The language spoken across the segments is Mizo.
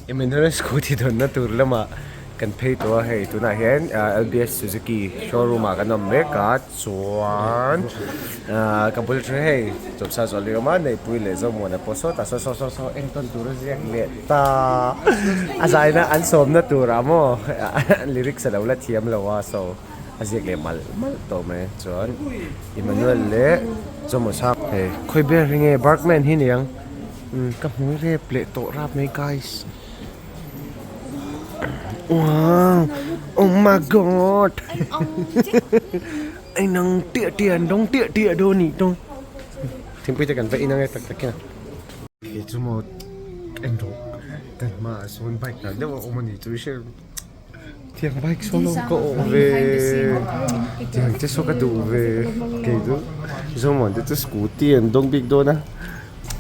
Emmanuel scooty dawnna tur lamah kan phei tawh a hei tunah hian LBS Suzuki showroom ah kan awm mek a chuan ahh ka bul thu hei chawpsa zawh leh awm a Neihpui leh Zomuana pawh sawtah saw saw saw saw entawn tur a ziak leh ta a zaina an sawmna turah maw lyrics a lo la thiam lo a so a ziak leh malh malh tawh mai chuan Emmanuel leh Zomuana hei khawi ber hi nge Bergman hi niang. Umm ka hmu rep leh tawh rap mai guys wow oh my god ai nang tiah tiah an dawng tiah tiah dawn nih dawn thingpui te kan va in ange tak tak hian kei chu maw en rawh kan hmaah sawn bike tlan deuh a awm a ni chu i hre Tiang bike saw lo ka awh ve tiang te saw ka duh ve kei chu Zomuan te chu scooty an dawng bik dawn a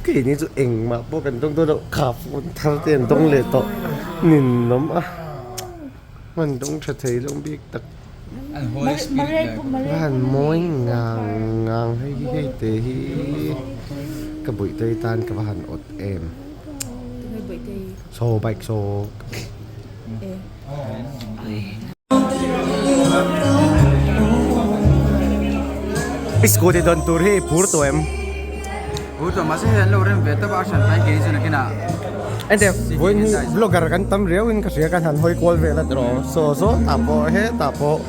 keini chu engmah pawh kan dawng dawn lo kha phone thar te an dawng leh tawh ninawm a hman dawng tha thei lo bik tak va han mawi ngang ngang hei hi hei te hi ka bawihte tan ka va han awt em saw bike saw. I scooty dawn tur hi i phur tawh em? Phur tawh mahse hei an lo rem ve tawp a, a hran hnai kei chu nakinah. Ente vawiin hi vlogger kan tam riau in ka hria kan han hawi kual vel a tiraw saw saw tah pawh hetah pawh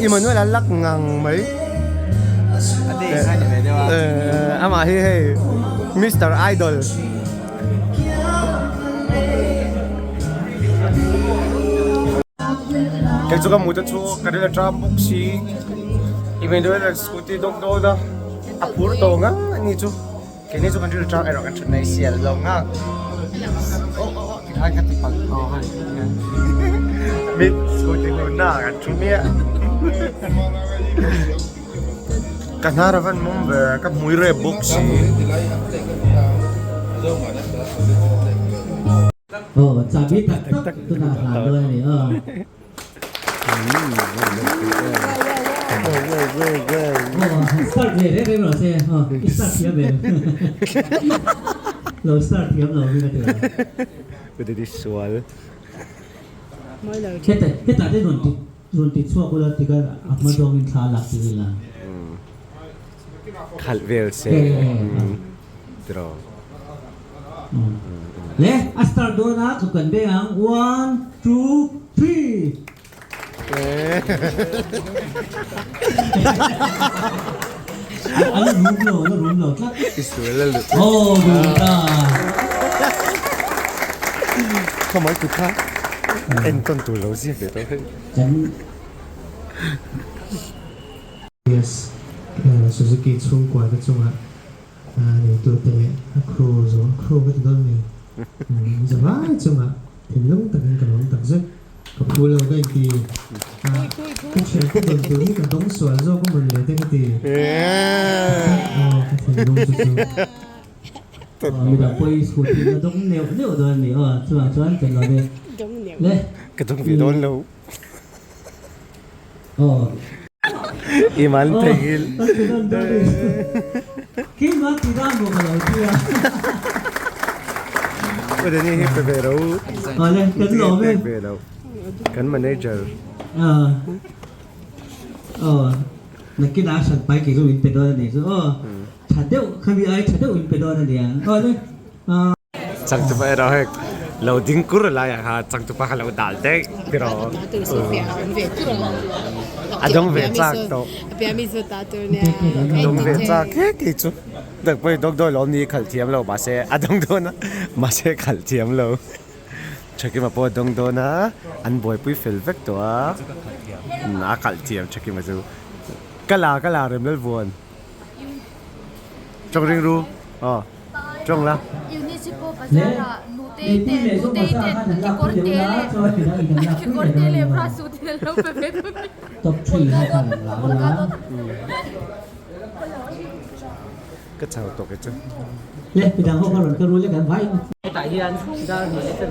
Emmanuel a lak ngang mai. A te in ngai ni ve deuh a. Amah hi hei Mister Idol. Kei chu ka hmu te chu ka rilru ṭam bawk si Emmanuel an scooty dawk dawn a a phur tawh ngang a ni chu keini chu kan rilru ṭam erawh kan ṭhat mai sial lo nghak aw aw aw tikhan ka ti palh aw hei mi scooty hunna ah kan ṭhu miah Ka hnar a van mawm ve ka hmui rep bawk si. Aw chahbi tak tak tunah a hlan dawn a ni aw. Aw start ve reng reng rawh se aw i start thiam em lo start thiam lo hi ka ti lo. Sual. Hetah hetah te rawn ti. Rawn ti chhuak ula ti kha a hma zawngin thla a lak tir ila. Khalh vel se tiraw. Le a start dawn a ka kan beng ang one two three. A la rum lo a la rum lo tlat. I sual a lut. Aw rum ta. Khaw mai kut kha. Entawn tur lo ziak leh tawh hei. Yes, Suzuki chhungkua te chungah neitu te leh a crew zawng crew ka ti dawn mi zavai chungah thinlung takin ka lawm tak zet. Ka phu lo ka inti a, ka thiante dawn tur hi ka dawng sual zawk a mawn le te ka ti. Aw ka thinlung chu chu. Midang pawh i scooty la dawng neuh neuh dawn a ni aw, chuvang chuan kan lo ve le. Ka dawng ve dawn lo. Aw. I man theihnghilh. Keimah ti dan maw ka lo ti a. Aw Danny hi pe ve lo. Awle kan lawm e. Ve lo. Kan manager. Aw. Nakinah a hran pai kei chu min pe dawn a ni chu aw. Tha deuh kha mi ai tha deuh in pe dawn a nia. Aw le. Changtupa erawh hei lo ding kur lai ah kha changtupa kha lo dal daih tiraw. A dawng ve chak tawh. A dawng ve chak he kei chu. Dang pawhin dawng dawn lawm ni khalh thiam lo mahse a dawng dawn a mahse khalh thiam lo. Thakima pawh a dawng dawn a an buaipui fel vek tawh a. A khalh thiam Thakima chu. Ka la ka la rem lalvuan. Tawng ring ru aw tawng la. Ka chau tawk e chu.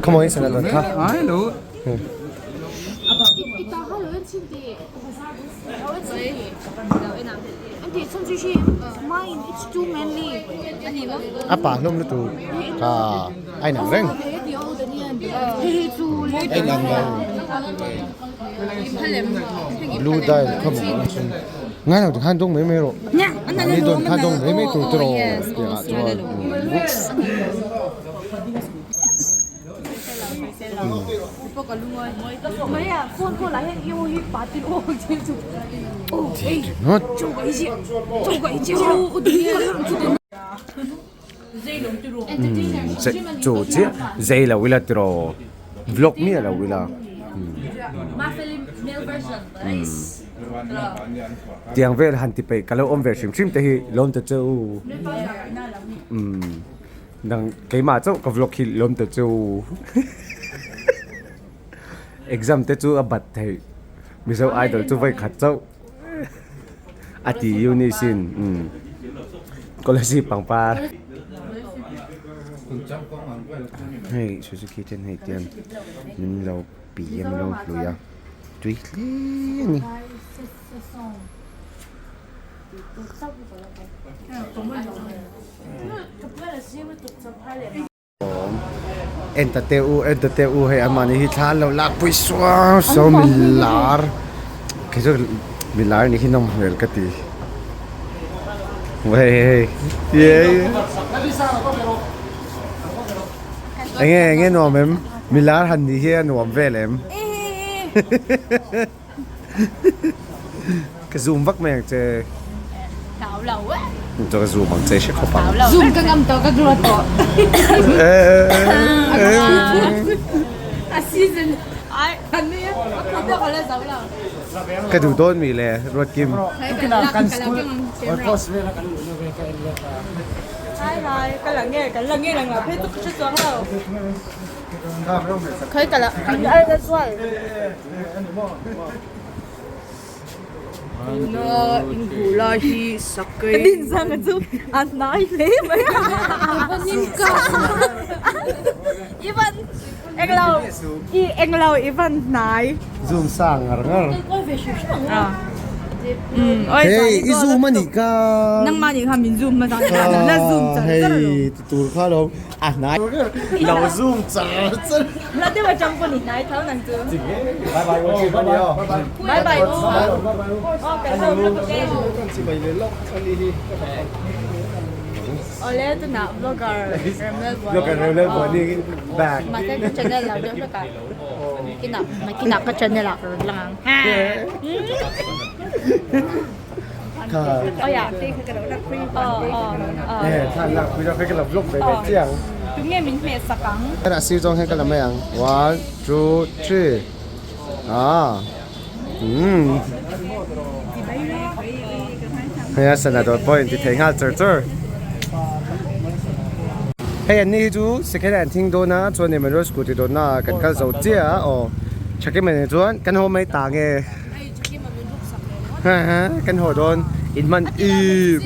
Come on sana lon kha. A pa hlawm lutuk kha a inang reng. A inang lo. Blue dial kha maw ang chu. Ngai lo tikhan dawng mai mai rawh. Mahni dawn kha dawng mai mai tur tiraw tih ah chuan. Chu chiah zei lo ila tiraw vlog miah lo ila tiang vel han ti peih ka lo awm ve hrim hrim te hi lawm ta che u nang keimah chauh ka vlog hi lawm ta che u exam te chu a bat theih mizo idol chu vawi khat chauh. A ti Eunice in umm Kolasib pangpar hei Suzuki ten hei tian min lo pi a min lo hlui a tui hle a ni. En ta teh u en ta teh u hei amahni hi thla an lo lak pui suau suau milar kei chu milar nih hi nawm hmel ka ti hei hei enge enge nuam em milar han nih hi a nuam vel em Ka zoom vak mai ang che. Hlau lo e. Chu ka zoom ang che hre khawp ang. Zoom ka ngam tawh ka ruat tawh. A season ai kan ni a photo ka la zo lo. Ka duh dawn mi le ruat kim. Kan school Hai hai ka la nge kan la nge lang la phei chu ka hre chuang lo. Khai ka la ai la zual. Tuna inhmuh lai hi sakei Dinzanga chu a hnai hle mai Ivan englo i englo Ivan hnai Zoom sang ngar ngar Hey i zoom a nih ka Nangmah nih kha min zoom hmasa na zoom char char lo Hei tur kha lo A hnai lo zoom char char. La deuh atang pawh ni hnai tho nang chu. Bye bye u bye bye aw. Bye bye u. Aw kan lo vlog e. Awle tunah vlogger Remlal Buani. Vlogger Remlal Buani back. Mahse ka channel lo deuh hlek a. Kinah kinah ka channel ah ka rawn lang ang. Tunge min hmeh sak ang. A sir zawng hian ka la mai ang one two three ah umm hei a sana dawt pawh inti thei nghal char char hei an ni hi chu second hand thing dawn a chuan Emmanuel scooty dawn na ah kan kal zo chiah a aw thakim a nih chuan kan haw mai ta nge. Kan haw dawn in hman im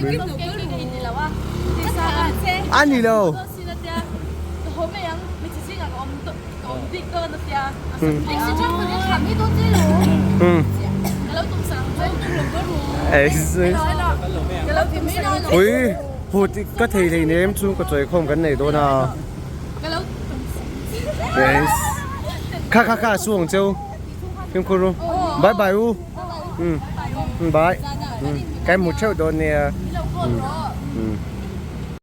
a ni lo ui hu ka thei hleinem chu ka chawi khawm kan nei dawn a kha kha kha su ang cheu. Fimkhur u. Bye bye u. Umm bye. Umm kai mu theuh dawn nia. Umm.